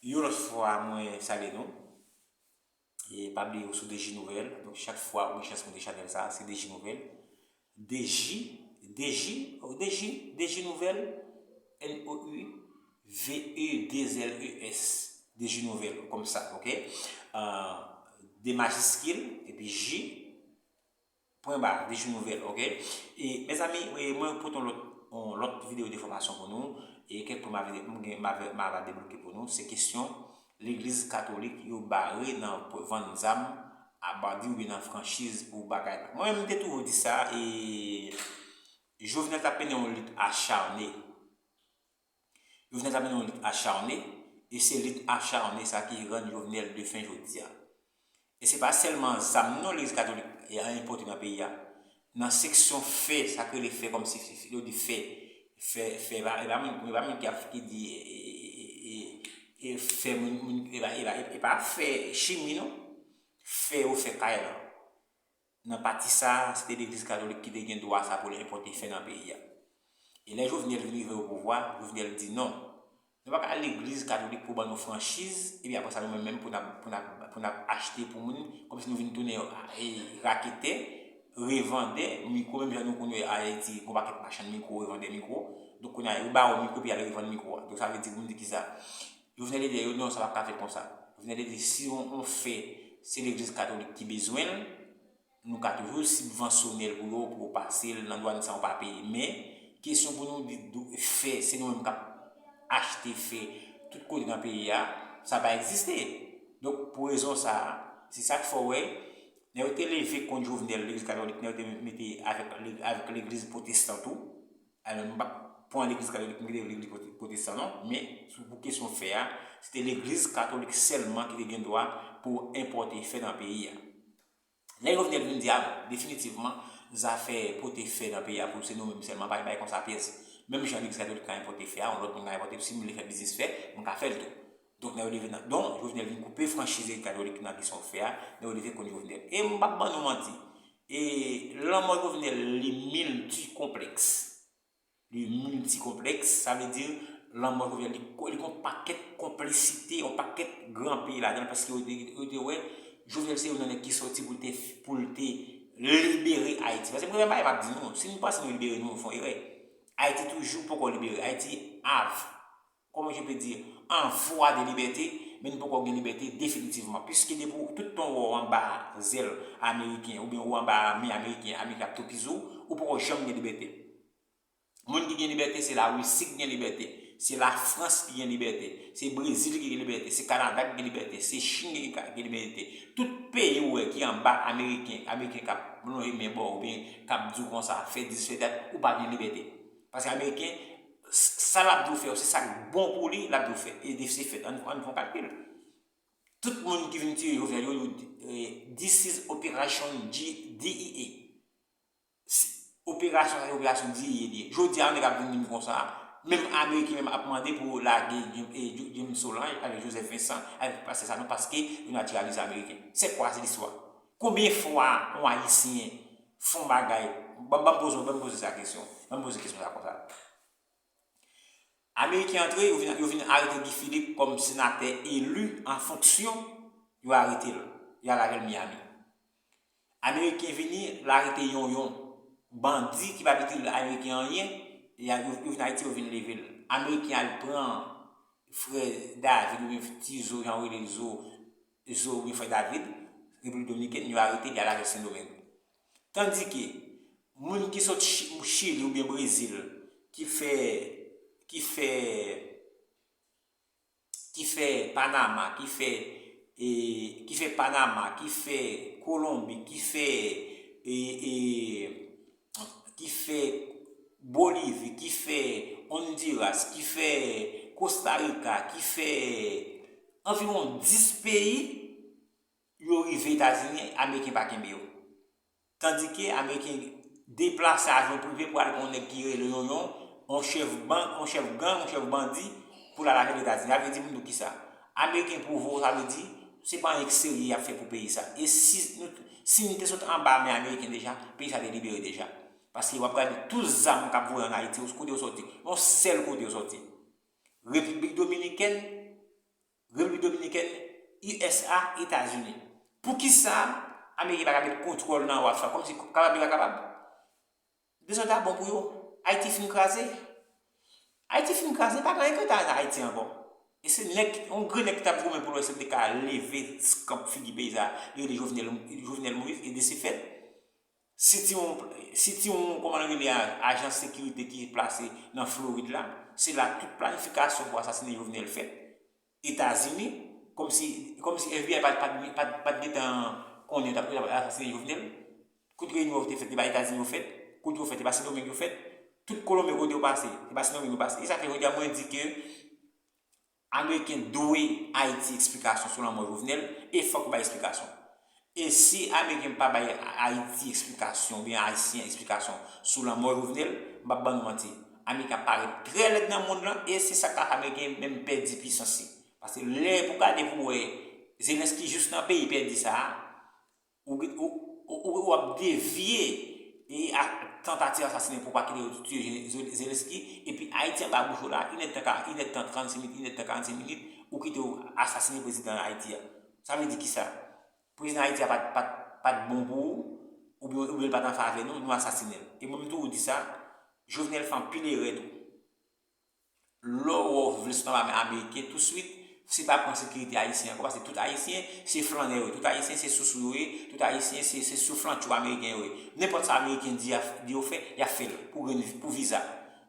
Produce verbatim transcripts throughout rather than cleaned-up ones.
Yon lòt fwa, mwen salye nou. E pa bliye ou sou D J Nouvèl. Donk, chak fwa ou gen chans moute chanèl sa, se D J Nouvèl. D J, D J, oh, D J, D J Nouvèl, N O U V E deux L E S, D J Nouvèl, kòmsa, oke? Euh, de majiskil, epi J, pwen ba, D J Nouvèl, oke? E, mezanmi, e, mwen pote yon lòt, yon lòt videyo de fòmasyon pou nou, e kèk pwen m a vide-, m gen, m a, m a va debloke pou nou, se kesyon legliz katolik yo bare nan pr-, vann zam a bandi oubyen nan franchiz pou bagay la. Mwen menm, m te toujou di sa, e Jovenel t ap mennen yon lit acharne. Jovenel t ap mennen yon lit acharne, e se lit acharne sa ki rann Jovenel defen jodi a. E se pa sèlman zam non legliz katolik e a enpòte nan peyi a. Nan seksyon fè, sa k rele fè kòmsi yo di fè, fè, fè, e pa, e pa moun, e pa moun ki ap, ki di, e, e, e, e, e fè moun, moun, e pa, e pa, e pa fè chimi non, fè yo fè kay lan. Nan pati sa a, se te legliz katolik ki te gen dwa sa pou l enpòte fè nan peyi a. E lè Jovenel vin rive o pouvwa, Jovenel di non. Nou pa ka legliz katolik pou ban nou franchiz, epi apre sa nou menm menm pou n ap, pou n ap, pou n ap achte pou moun, kòmsi nou vin tounen, e, raketè, revandè mikwo, menm jan nou konn wè Ayiti, gon pakèt machann mikwo, revandè mikwo. Donk, kounye a, yo ba yo mikwo, epi y al revann mikwo a. Donk, sa vle di pou m di kisa? Jovenel te di yo, non, sa p ap ka fèt konsa. Jovenel te di, si yon, yon fè, se legliz katolik ki bezwen l, nou ka toujou sibvansyone l pou yo, pou yo pase l nan dwàn san yo pa peye. Men, kesyon pou nou di, dou-, fè, se nou menm k ap achte fè tout kote nan peyi a, sa pa egziste. Donk, pou rezon sa a, se sa k fè w wè, lè yo te leve kont Jovenel, legliz katolik, lè yo te mete avèk le-, avèk legliz pwotestan tou, alò, m p ap pran legliz katolik, m kite legliz pwote-, pwotestan non, men sou, pou kesyon fè a, se te legliz katolik sèlman ki te gen dwa pou enpòte fè nan peyi a. Lè Jovenel vin di a, definitivman, zafè pote fè nan peyi a pou se nou menm sèlman, pa gen bagay konsa pyès. Menm jan legliz katolik ka enpòte fè a, yon lòt moun ka enpòte, si m vle fè biznis fè, m ka fè l tou. Donk, nèg yo leve nan, donk, Jovenel vin koupe franchiz legliz katolik nan kesyon fè a, nèg yo leve kont Jovenel. E m p ap ban nou manti, e lanmò Jovenel, li miltikonplèks. Li miltikonplèks, sa vle di lanmò Jovenel, li, li gon pakèt konplisite, yon pakèt gran peyi ladan l, paske yo te, yo te wè Jovenel se youn nan nèg ki sòti pou l te, pou l te libere Ayiti. Paske premye bagay m ap di nou, si nou panse nou libere, nou fè yon erè. Ayiti toujou poko libere. Ayiti av, comment je peux dire, en voie de liberté, men nou poko gen libète definitivman. Piske depi w tout tan w anba zèl ameriken, oubyen w anba men ameriken, ameriken ap toupize w, ou poko janm gen libète. Moun ki gen libète, se Larisi ki gen libète, se Lafrans ki gen libète, se Brezil ki gen libète, se Kanada ki gen libète, se Chin ki ka-, gen libète. Tout peyi ou wè ki anba ameriken, ameriken k ap lonje men ba w oubyen k ap di w konsa, fè dis, fè dat, ou pa gen libète. Paske ameriken, s-, sa l ap di w fè, se sa k bon pou li, l ap di w fè. E se fèt, ann, ann fè yon kalkil. Tout moun ki vin tire Jovenel yo, yo di, eh, this is operation G-, D E A. Si, operasyon sa, se operasyon D E A li ye. Jodi a, yon nèg ap vin di m konsa, menm Ameriken menm ap mande pou lage Jim, eh, Ju-, Jim Solange avèk Joseph Vincent, avèk pastè sa non, paske yo natiralize Ameriken. C'est quoi cette histoire? Konbyen fwa yon Ayisyen fè yon bagay? Ban, ban m poze, ban m poze sa kesyon. Ban m poze kesyon sa konsa. Ameriken antre, yo vin, yo vin arete Guy Philippe kòm senatè eli an fonksyon, yo arete l, y al avè l Miami. Ameriken vini, l arete Yonyon, bandi ki pa vle di Ameriken anyen, y a, yo, yo vin Ayiti, yo vin leve l. Ameriken al pran frè David oubyen ti Zo, jan yo rele l Zo, Zo oubyen frè David, Repiblik Dominikèn, yo arete l, y al avè l Sendomeng. Tandike, moun ki sot Chi-, Chili oubyen Brezil, ki fè, ki fè, ki fè Panama, ki fè, e, ki fè Panama, ki fè Kolonbi, ki fè, e, e, ki fè Bolivi, ki fè Honduras, ki fè Costa Rica, ki fè anviwon dis peyi, yo rive Etazini, Ameriken pa kenbe yo. Tandike Ameriken deplase avyon prive pou al pran yon nèg ki rele Yonyon, yon chèf ban-, yon chèf gang, yon chèf bandi, pou l al avè l Etazini. Sa vle di pou nou kisa? Ameriken pou voye, sa vle di, se pa anyen k serye y ap fè pou peyi sa. E si nou, si nou te sot anba men Ameriken deja, peyi sa te libere deja. Paske w ap gade tout zam k ap voye ann Ayiti, kote yo sòti? Yon sèl kote yo sòti. Repiblik Dominikèn, U S A, Etazini. Poukisa Ameriken pa ka met kontwòl nan waf la? Kòmsi kapab li pa kapab? Dezòd la bon pou yo. Ayiti fin kraze. Ayiti fin kraze, pa gen anyen ki rete nan Ayiti ankò. E se nèg, yon grenn nèg ki t ap goumen pou lwès la te ka leve, skanp figi peyi sa, li rele Jovenel, Jovenel Moïse, e de se fèt, si ti yon, si ti yon, kòman l rele a, ajans sekirite ki plase nan Florid la, se la tout planifikasyon pou asasinen Jovenel fèt. Etazini, kòmsi, kòmsi F B I pa, pa, pa, pa t gentan konnen yo t ap, yo t ap asasinen Jovenel. Kote reyinyon yo te fèt, se pa Etazini yo fèt. Kote yo fèt, se pa Sendomeng yo fèt. Tout Kolonbyen kote yo pase, se pa Sendomeng yo pase. E sa fè jodi a mwen di ke Ameriken dwe Ayiti eksplikasyon sou lanmò Jovenel, e fòk yo bay eksplikasyon. E si Ameriken pa bay Ayiti eksplikasyon, oubyen Ayisyen eksplikasyon sou lanmò Jovenel, m p ap ban nou manti. Ameriken ap parèt trè lèd nan mond lan, e se sa k ka fè Ameriken menm pèdi pwisans li. Paske lè pou gade pou wè Zelensky jis nan peyi pèdi sa a, ou, ou, ou, ou ap devye e a tantativ asasinen pou pa kite yo tiye Zelensky, epi Ayiti anba bouch ou la, inèdtan ka, inèdtan trannsenk minit, inèdtan karannsenk minit, ou kite yo asasinen prezidan Ayiti a. Sa vle di kisa? Prezidan Ayiti a pa t, pa t, pa t bon pou ou, oubyen, oubyen l pa t an favè nou, nou asasinen l. E mwen m toujou di sa, Jovenel fè anpil erè tou. Lè w wè w vle sot anba men Ameriken touswit, se pa pran sekirite Ayisyen ankò, paske tout Ayisyen se flannè yo ye, tout Ayisyen se sousou yo ye, tout Ayisyen se, se souflantchou Ameriken yo ye. Nenpòt sa Ameriken di, di yo fè, y ap fè l pou grenn, pou viza.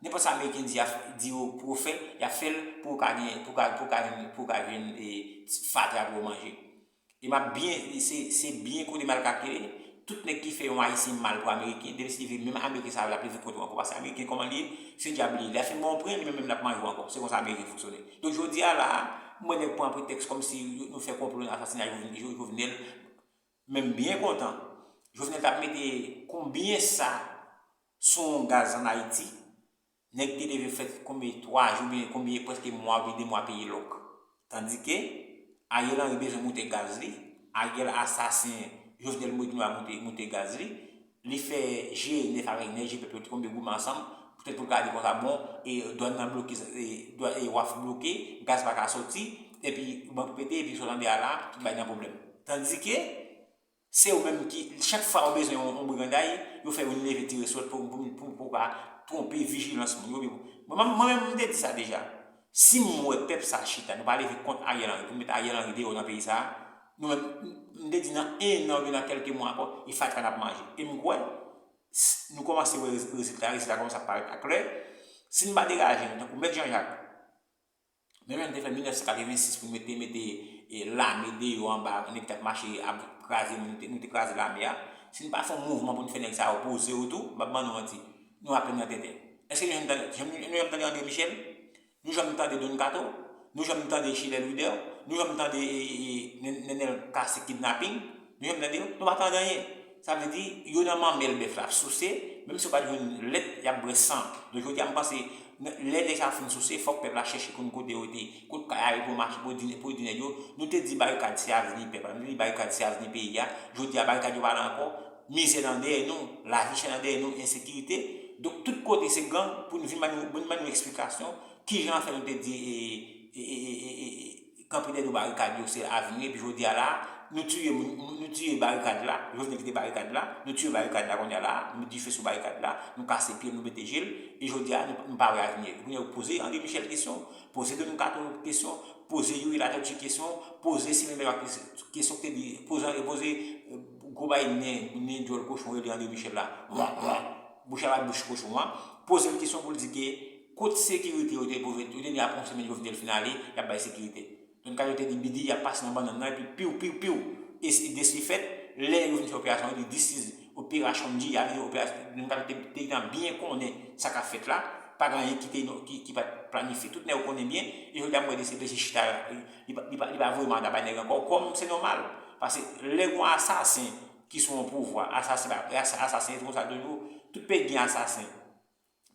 Nenpòt sa Ameriken di, di yo pou yo fè, y ap fè l pou w ka gen, pou w ka, pou w ka jwenn, pou w ka jwenn, e, fatra pou w manje. E m ap byen, se, se byen kote m al kalkile. Tout nèg ki fè yon Ayisyen mal pou Ameriken, depi si li vle menm Ameriken sa a, l ap leve kont ou ankò. Paske Ameriken, kòman li ye? Se dyab li ye. Lè fin ba w pran, li menm, menm l ap manje w ankò. Se konsa Ameriken fonksyone. Donk, jodi a la a, m wè nèg pran pretèks kòmsi nou fè konplo nan asasinay Jovenel. Men m byen kontan. Jovenel t ap mete konbyen sa sou yon gaz ann Ayiti? Nèg te leve fè konbyen twa jou, oubyen konbyen prèske mwa, oubyen de mwa peye lòk. Tandike Ariel Henry bezwen moute gaz li, Ariel asasen Jovenel Moïse Noir moute, moute gaz li, li fè G nèf avèk Nèg G pèp yo te konbe goumen ansanm, poutèt pou l ka di konsa, bon, e dwàn nan bloke, e, dwa-, e waf bloke, gaz pa ka soti, epi bank pete, epi sa w tande a la, tout bagay nan pwoblèm. Tandike, se yo menm ki, chak fwa yo bezwen yon, yon briganday, yo fè youn leve tire sou lòt pou, pou, pou, pou ka twonpe vijilans moun yo. Mwen, mwen, mwen menm, m te di sa deja. Si m wè pèp sa chita, nou pa leve kont Ariel Henry, pou n met Ariel Henry deyò nan peyi sa a, nou menm, m, m te di nan en an oubyen nan kèlke mwa ankò, e fatra n ap manje. E m kwè, s-, nou kòmanse wè rez-, rezilta, rezilta kòmanse ap parèt aklè. Si n pa degaje nou, tankou Mèt Jean Jacques, menm jan n te fè mil nèf san katrevensis pou n mete, mete, e, lame deyò anba, nèg k t ap mache ap kraze moun, nou te, nou te kraze lame a. Si n pa fè yon mouvman pou n fè nèg sa yo poze yo tou, m p ap ban nou manti, nou apèn nan tenten. Èske nou janm tande, janm, nou janm tande André Michel? Nou janm tande Don Kato? Nou janm tande Chilè Louidè? Nou janm tande, e, e, e, Nen-, Nenel Cassy kidnaping? Nou janm tande yo? Nou pa tande anyen. Sa vle di, yo nan manmèl bèf la ap souse, menm si yo pa t jwenn lèt, y ap bwè san. Donk, jodi a, m panse, n-, lè nèg sa yo fin souse, fòk pèp la chèche konn kote yo te, kot kay a ye pou yo mache, pou yo di, pou yo di nèg yo, nou te di barikad se avni pèp la, nou te di barikad se avni peyi a, jodi a, barikad yo pa la ankò, mizè nan dèyè nou, lavi chè nan dèyè nou, ensekirite. Donk, tout kote se gang pou n vin ban nou, vin ban nou eksplikasyon, kijan fè nou te di, e, e, e, e, e, e, kanpe dèyè do barikad yo, se avni, epi jodi a la, nou tiye moun, nou, nou tiye barikad la, Jovenel kite barikad la, nou tiye barikad la kounye a la, nou met dife sou barikad la, nou kase pye l, nou mete je l, e jodi a, nou, nou pa wè avni. Kounye a, poze André Michel kesyon, poze Don Kato kesyon, poze Youri Latortue kesyon, poze Simon Bèlwa kesyon, kesyon ki te di, poze, poze, e, gwo bay nen, nen djòl kochon rele André Michel la. Bouch a bay bouch kochon an. Poze l kesyon pou l di ke kot sekirite yo te pou yo te di apre yon semèn Jovenel fin ale, y ap bay sekirite. Donk, yo te di Bidi, y ap pase nan bannann nan, epi piw, piw, piw. E, e desifèt, lè yo vin fè operasyon, yo di, "This is Operation G." Sa vle di operasyon, Don Kato te, te gentan byen konnen sa k ap fèt la. Pa gen anyen ki te, ki, ki pa t planifye. Tout nèg yo konnen byen. E jodi a, m wè D C P C chita, li pa, li pa, li pa voye manda bay nèg ankò. Kòm se nòmal. Paske lè gen yon asasen ki sou yon pouvwa, asasen, asasen, se konsa toujou. Tout peyi gen asasen.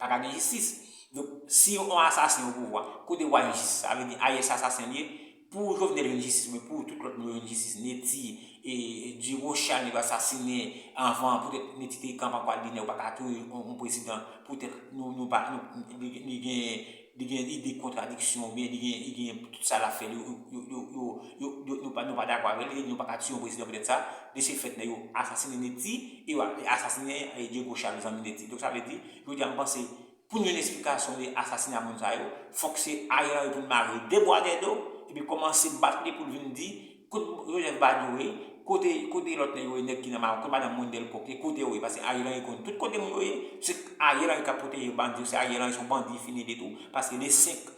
Pa ka gen jistis. Donk, si yon asasen o pouvwa, kote w a jwenn jistis? Sa vle di, Ariel se asasen li ye. Pou Jovenel jwenn jistis, men pou tout lòt moun yo jwenn jistis, Netty, e, e, Durochal, nèg yo asasinen anvan, poutèt Netty te kanpe ankò, al di nèg yo pa ka touye yon, yon prezidan, poutèt nou, nou pa, nou, li, li gen, li gen ide kontradiksyon, oubyen li gen, li gen tout sa l ap fè, yo, yo, yo, yo, yo, yo, nou pa, nou pa dakò avè l, nou pa ka tiye yon prezidan poutèt sa. De se fèt, nèg yo asasinen Netty, e yo asasinen, e, Diego Chavez, zanmi Netty. Donk, sa vle di, jodi a, m panse, pou n jwenn esplikasyon de asasina moun sa yo, fòk se Ariel Henry pou n mare de bwa de do, epi kòmanse bat li pou l vin di, kote Joseph Badio ye, kote, kote lòt nèg yo ye, nèg ki nan Mawon, kote madanm Wendell Coq ye, kote yo ye, paske Ariel Henry konn tout kote moun yo ye, se Ariel Henry k ap pwoteje bandi yo, se Ariel Henry se yon bandi fini li tou, paske le senk,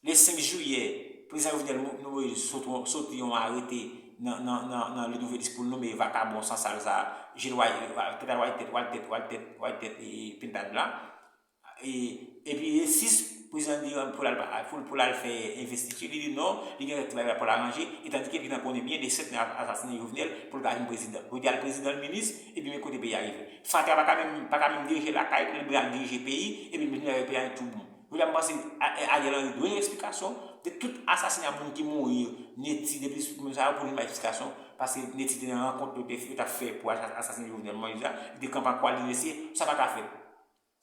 le senk jiyè, prezidan Jovenel Mo-, Moïse sot-, soti yon arete nan, nan, nan, nan Le Nouvelliste pou l nonmen vakabon sansal sa, Gilles White, tèt a White tèt, White tèt, White tèt, White tèt, e, e, Pintad la. E, epi le sis, prezidan di pou l al, pou, pou l al fè envestiti, li di non, li gen ti bagay la pou l aranje, e tandike li nan konnen byen de sèt nèg ap asasinen Jovenel pou l ka vin prezidan. Jodi a l prezidan, l minis, epi men kote peyi a rive. Fatra pa ka menm, pa ka menm dirije lakay, li pral dirije peyi, epi l menm peyi a tou bon. Jodi a m panse a, a, Ariel Henry dwe yon eksplikasyon de tout asasina moun ki mouri, Netty, depi moun sa yo pou vin bay eksplikasyon, paske Netty te nan rankont yo te, yo t ap fè pou as-, asasinen Jovenel Moïse la, li te kanpe an kwa, li mesye, sa pa ka fèt.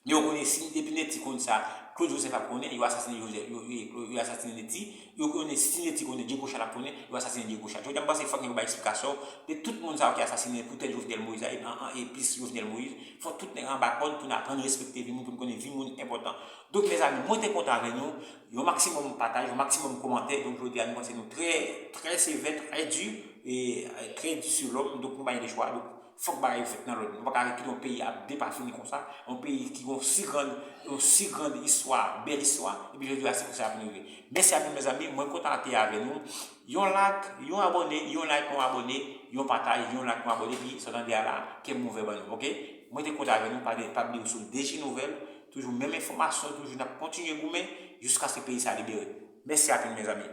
Men yo konnen si depi Netty konn sa, Claude Joseph ap konnen, yo asasinen Joseph, yo, yo, yo, yo asasinen Netty, yo konnen si Netty konnen Diego Chavez ap konnen, yo asasinen Diego Chavez. Jodi a m panse fòk nèg yo bay eksplikasyon de tout moun sa yo ki asasinen poutèt Jovenel Moïse la, e, an, an, e plis Jovenel Moïse, fòk tout nèg anba kòd pou n aprann respekte vi moun, pou n konnen vi moun enpòtan. Donk, mezanmi, mwen te kontan avè nou, yon maksimòm pataj, yon maksimòm kòmantè, donk jodi a nou panse nou trè, trè sevè, trè di, e, e, trè di sou lòm, donk nou pa gen de chwa, donk fòk bagay yo fèt nan lòd. Nou pa ka kite yon peyi ap depafini konsa, yon peyi ki gon si grann, yon si grann istwa, bèl istwa, epi jodi a se konsa ap rive. Mèsi anpil mezanmi, mwen kontan te avè nou. Yon like, yon abòne, yon like, yon abòne, yon pataj, yon like, yon abòne, epi sa w tande a la, kè m ouvè ban nou, oke? Mwen te kontan avè nou, pa de, pa bliye w sou D J Nouvèl, toujou menm enfòmasyon, toujou n ap kontinye goumen, jiskaske peyi sa libere. Mèsi anpil mezanmi.